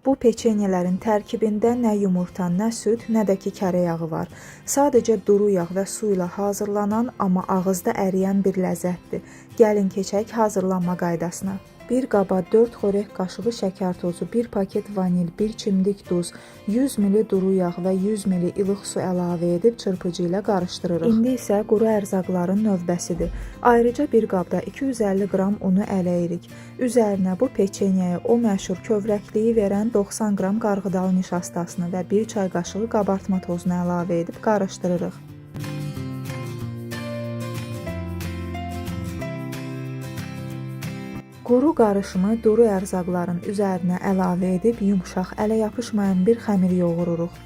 Bu peçenyələrin tərkibində nə yumurta, nə süd, nə də ki kərə yağı var. Sadəcə duru yağ və su ilə hazırlanan, amma ağızda əriyən bir ləzzətdir. Gəlin keçək hazırlanma qaydasına. Bir qaba 4 xörək qaşığı şəkər tozu, 1 paket vanil, 1 çimdik duz, 100 ml duru yağ və 100 ml ilıq su əlavə edib çırpıcı ilə qarışdırırıq. İndi isə quru ərzaqların növbəsidir. Ayrıca bir qabda 250 qram unu ələyirik. Üzərinə bu peçenyaya o məşhur kövrəkliyi verən 90 qram qarğıdalı nişastasını və 1 çay qaşığı qabartma tozunu əlavə edib qarışdırırıq. Quru qarışımı duru ərzaqların üzərinə əlavə edib yumşaq, ələ yapışmayan bir xəmir yoğururuq.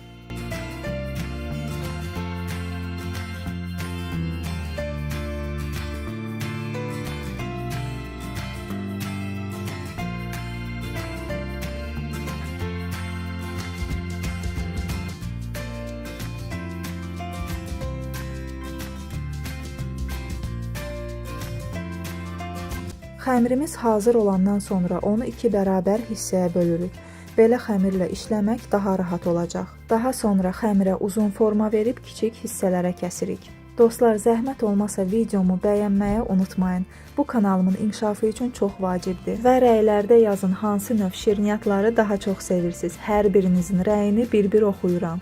Xəmirimiz hazır olandan sonra onu 2 bərabər hissəyə bölürük. Belə xəmirlə işləmək daha rahat olacaq. Daha sonra xəmirə uzun forma verib kiçik hissələrə kəsirik. Dostlar, zəhmət olmasa videomu bəyənməyi unutmayın. Bu kanalımın inkişafı üçün çox vacibdir. Və rəylərdə yazın hansı növ şirniyyatları daha çox sevirsiniz. Hər birinizin rəyini bir-bir oxuyuram.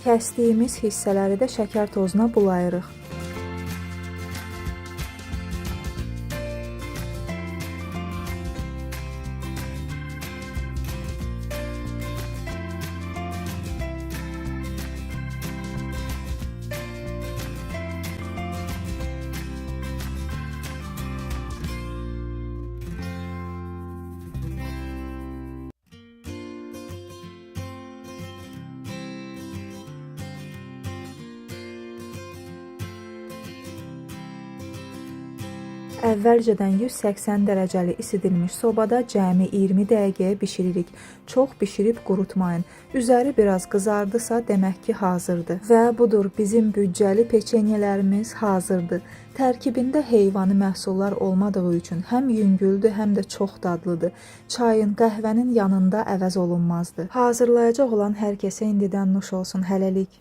Kəsdiyimiz hissələri də şəkər tozuna bulayırıq. Əvvəlcədən 180 dərəcəli isidilmiş sobada cəmi 20 dəqiqəyə bişiririk. Çox bişirib qurutmayın. Üzəri biraz qızardısa, demək ki, hazırdır. Və budur, bizim büdcəli peçenyelərimiz hazırdır. Tərkibində heyvani məhsullar olmadığı üçün həm yüngüldür, həm də çox dadlıdır. Çayın, qəhvənin yanında əvəz olunmazdır. Hazırlayacaq olan hər kəsə indidən nuş olsun hələlik.